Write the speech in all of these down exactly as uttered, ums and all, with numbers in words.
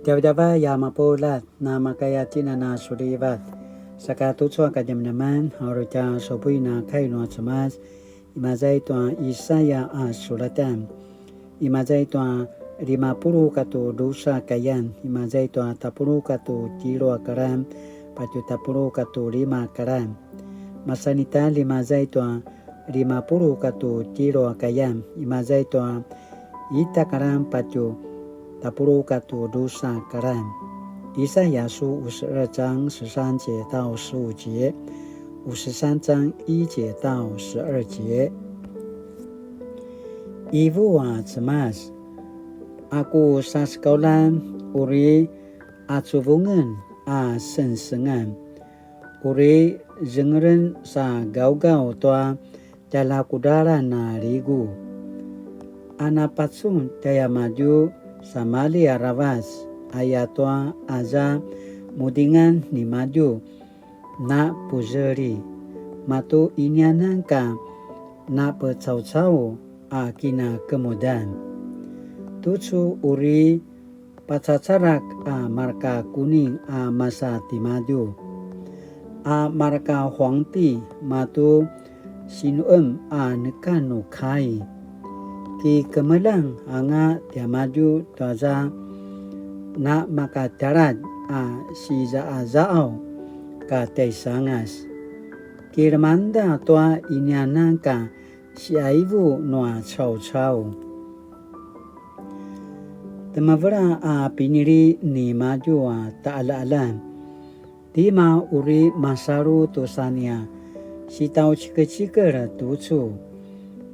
Djavadjavay a mapuljat, na makaya tjinana sulivat. Saka tucu a kadjamadjaman, a uri tja supuin a kai nua Cemas, imaza i tua Isaya a sulatan. Imaza i tua lima puluq katu drusa kayan, imaza i tua tapuluq katu tjelu a karan, patje tapuluq katu lima karan. Masan ita, imaza i tua lima puluq katu tjelu a kayan, imaza i tua ita karan patje tapuluq katu drusa karan. 以賽亞書五十二章十三節到十五節，五十三章一节到十二节。Ivu a Cemas, a ku sasekaulan uri a cuvungen a sengsengan, uri zengeren sa gaugaw tua tjaljakudralan a ligu. A napacun tjaimadju samalji aravac, ayatua aza mudingan nimadju na puzeli, matu inianan ka na pecaucau a kinakemudan. Tucu uri pacacarak a marka kuning a masa timadju, a marka huangti matu sinuem a neka nu kai. Kikemeljang anga tiamadju tuaza na makatjaladj a sizaazaaw ka tjaisangas. Kilemangda tua inianan ka siaivu nua caucau. Temevela a pinili nimadju a taqaljaqaljan. Tima uri masalu tu sa nia sitaucikecikel tucu?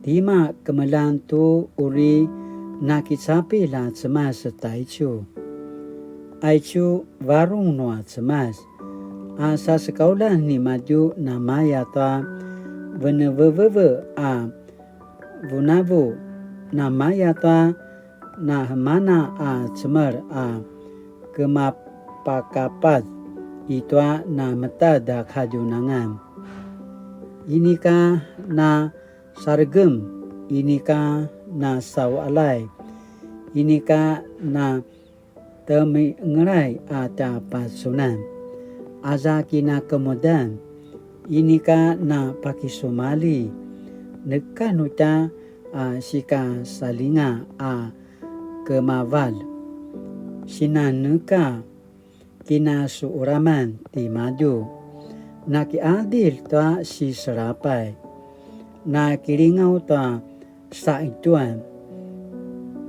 Tima kemeljang tu uri nakicapilj a Cemas taicu? Aicu varung nua Cemas, a sasekaulan nimadju namaya tua veneveveve a vunavu, namaya tua nahemana a cemel a kemapakapaz i tua nametad a kadjunangan. Inika na saregem, inika na sauqaljay, inika na temengelay a tja pacunan. Aza kinakemudan, inika na pakisumalji, neka nu tja a sikasaljinga a kemavalj. Sinan neka kinasuqelaman timadju, nakiqadilj tua siselapay, nakilingaw tua saqetjuan,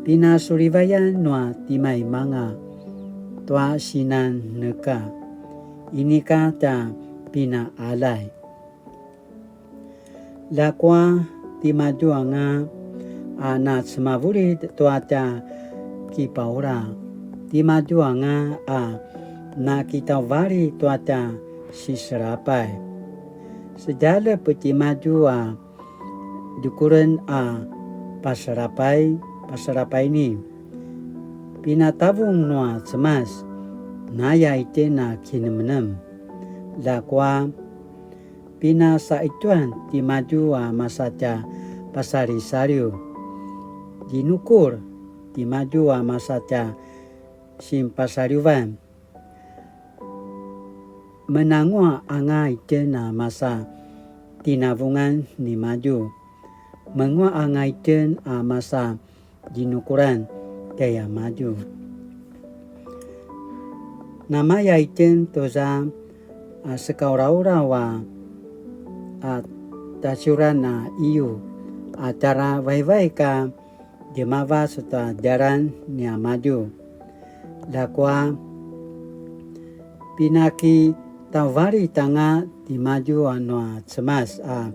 pinasulivayan nua timaimanga tua sinan neka, inika tja pinaqaljay. Ljakua timadju anga a nacemavulid tua tja kipaula, timadju anga a nakitauvalji tua tja siselapay. Sedjalep timadju a djukulen a paselapay, paselapay ni. Pinatavung nua Cemas, naya itjen a kinemnem. Ljakua, pinasaqetjuan timadju a masa tja pasalisaliw. Djinukul timadju a masa tja sinpasaliwan. Menanguaq anga itjen a masa tinavungan nimadju. Menguaq anga itjen a masa djinukulan tjaimadju. Namaya itjen tuza a sekaulaulaw a, a tacuran a iyu, a tjara vaivaik a djemavac tua djalan niamadju. Ljakua, pinakitauvalit anga timadju a nua Cemas a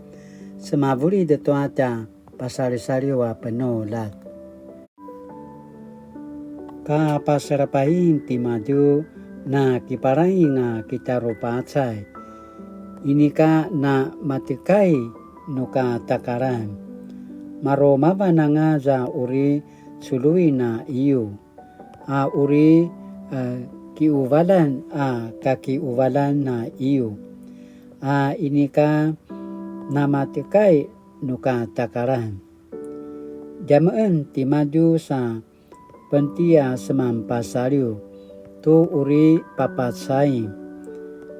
cemavulid tua tja pasalisaliw a penuljat. Ka paselapain timadju na kiparaing a kitarupacay, inika na matekai nu ka takalan. Marumavan anga za uri culuin a iyu, a uri, a, kiuvalan a kakiuvalan a iyu, a inika na matekai nu ka takalan. Djameqen timadju sa penti a seman pasaliw, tu uri papacai.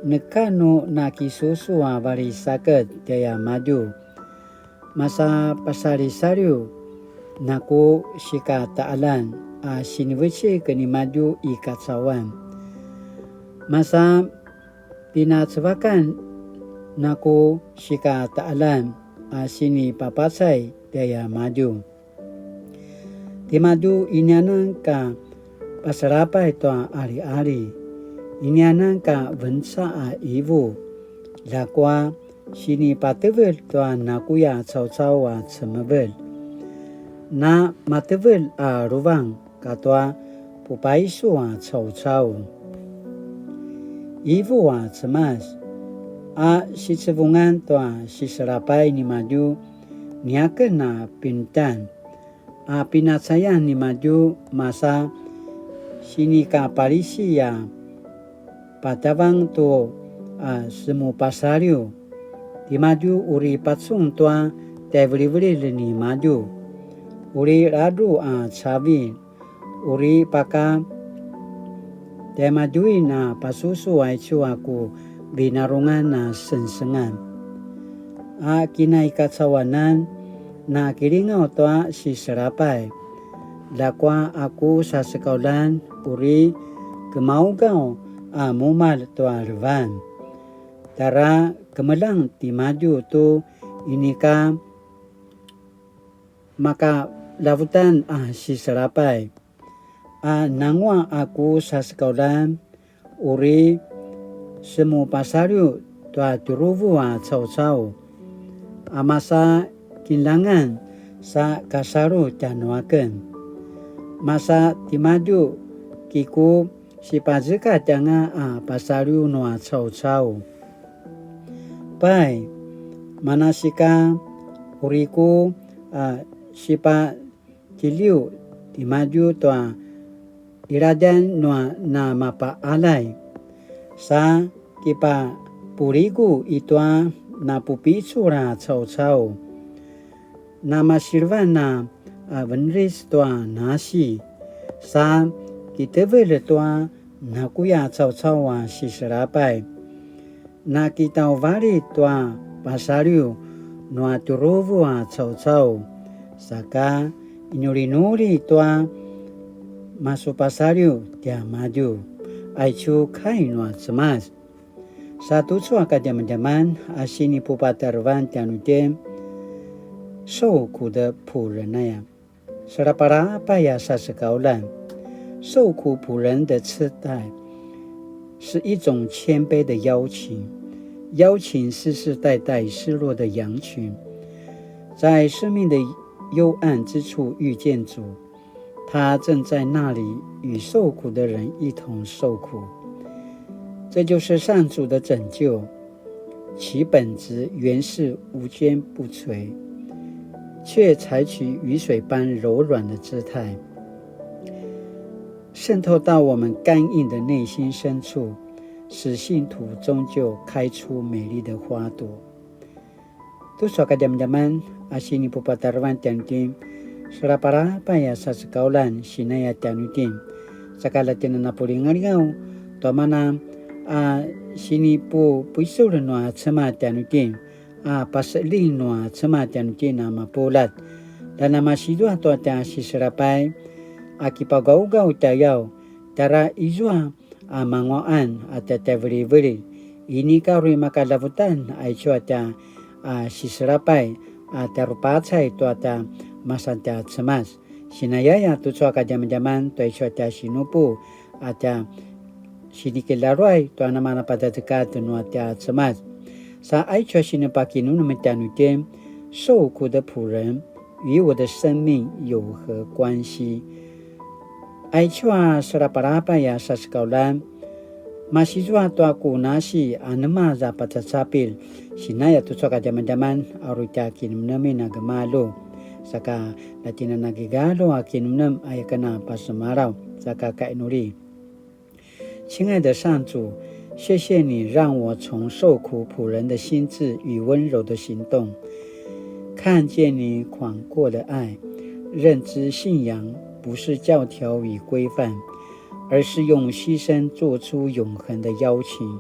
Neka nu nakisusu a valisaked tjaiamadju. Masa pasalisaliw naku sikataqaljan a sinivecik nimadju i kacauan. Masa pinacevakan naku sikataqaljan a sinipapacai tjaiamadju. Timadju inianan ka pasalapay tua aliali, inianan ka venca a ivu, ljakua sinipatevelj tua nakuya caucau a cemevelj. Na matevelj a luvang katua pupaisu a caucau. Ivu a Cemas, a sicevungan tua siselapay nimadju niaken a pintan, a pinacayan nimadju masa sinikapalisi a patavang tu a semupasaliw. Timadju uri pacun tua tjaivilivililj nimadju, uri ladru a cavilj, uri paka tjaimadjuin a pasusu aicu a ku vinarungan a sengsengan. A kinaikacauanan na kilingaw tua siselapay, ljakua a ku sasekauljan uri kemaugaw a mumalj tua levan. Tara kemeljang timadju tu inika makalavutan a siselapay. A nanguaq a ku sasekauljan uri semupasaliw tua tjuruvu a caucau, a masa kinljangan sa kasalu tjanuaken. Masa timadju kiku sipazekatj anga a pasaliw nua caucau. Pai, manasika uri ku a sipatjiliw timadju tua iladjan nua namapaalay, sa kipapuligu itua napupicul a caucau. Namasilvan a, a venris tua nasi, sa kitevelj tua nakuya caucau a siselapay. Nakitauvalit tua pasaliw nua tjuruvu a caucau, saka inulinuli tua masupasaliw tiamadju. Aicu kai nua Cemas. Sa tucu a kadjamadjaman a sinipupatarevan tjanuitjen, 受苦的僕人 aya. Selapalapay a sasekauljan. 受苦僕人的姿态是一种谦卑的邀请，邀请世世代代失落的羊群，在生命的幽暗之处遇见主，他正在那里与受苦的人一同受苦。这就是上主的拯救，其本质原是无坚不摧，却采取雨水般柔软的姿态，渗透到我们刚硬的内心深处，使信徒终究开出美丽的花朵。Tucu a kadjamadjaman a sinipupatarevan tjanuitjen, selapalapay a sasekauljan sinaya tjanuitjen, saka la tjen a napulingalingaw tua mana a sinipupuisul nua Cemas tjanuitjen, a paseling nua Cemas tjanuitjen a mapuljat. Lja namasizua tua tja siselapay a kipagaugaw tjayaw, tjara izua a manguaqan a tja tjaivilivililj, inika uri makalavutan aicu a tja a siselapay a tjarupacay tua tja masan tja Cemas. Sinayaya tucu a kadjamadjaman tua aicu a tja sinupu a tja sinikilaruay tua namanapadadekad nua tja Cemas. Sa aicu a sinipakinemnem tjanuitjen, 受苦的僕人与我的生命有何关系？Aicu a selapalapay a sasekauljan, masizua tua ku nasi a nema za pacacapil, sinaya tucu a kadjamadjaman a uri tja kinemnemin a gemalju. Saka la tjen a nakigalju a kinemnem aya ken a pasemalaw, saka kainuli. 亲爱的上主，谢谢你让我从受苦仆人的心志与温柔的行动，看见你广阔的爱，认知信仰不是教条与规范，而是用牺牲做出永恒的邀请，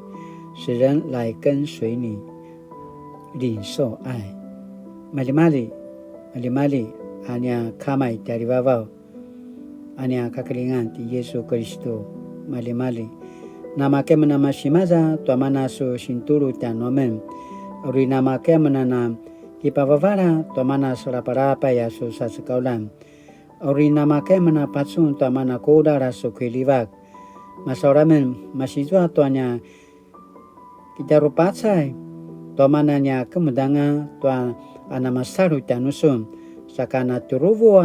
使人来跟随你，领受爱。Malimali, malimali, a nia Kama i tjarivavaw, a nia kakilingan ti Yesu Kiristu, malimali. Namakemena masimaza tua mana su sintulu tjanuamen. Uri namakemena na kipavavala tua mana selapalapay a su sasekauljan. Uri namakemena pacun tua mana kudral a su kilivak. Masauramen, masizua tua nia kitjarupacay tua mana nia kemudanga tua a namasalu tjanusun, saka na tjuruvu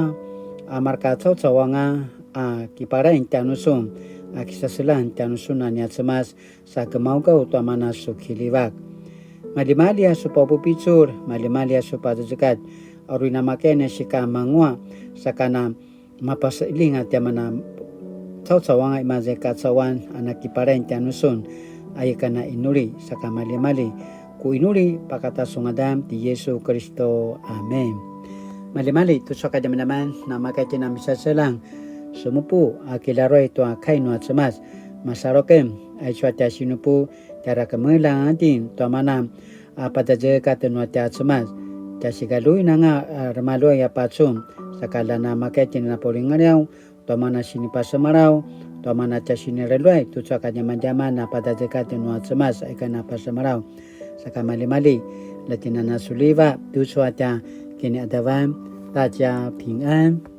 a marka caucau anga a kiparain tjanusun, a kisaselan tjanusun a nia Cemas, sa gemaugaw tua mana su kilivak. Malimali a su papupicul, malimali a su pazezekat, a uri namakena sika mangua, saka na mapasailinga tia mana caucau anga i maza i kacauan a na kiparain tjanusun, a ika na inuli, saka malimali ku inuli pakata su ngadan ti Yesu Kiristu. Amen. Malimali, tucu a kadjamadjaman, namakaya itjen a misaselang, semupu a kilaruay tua kai nua Cemas, masalu aken, aicu a tja sinupu, tjara kemeljang itjen tua mana a pazazekatj nua tja Cemas. Tja sigaluin anga a remaluay a pacun, saka lja namakaya itjen a na pulingalingaw tua mana sinipasemalaw, tua mana tja sinireljuay, tucu a kadjamadjaman a pazazekatj nua Cemas, a ika na pasemalaw. Saka malimali, lja itjen a na suliva, tucu a tja kiniadavan, ta tja pingan.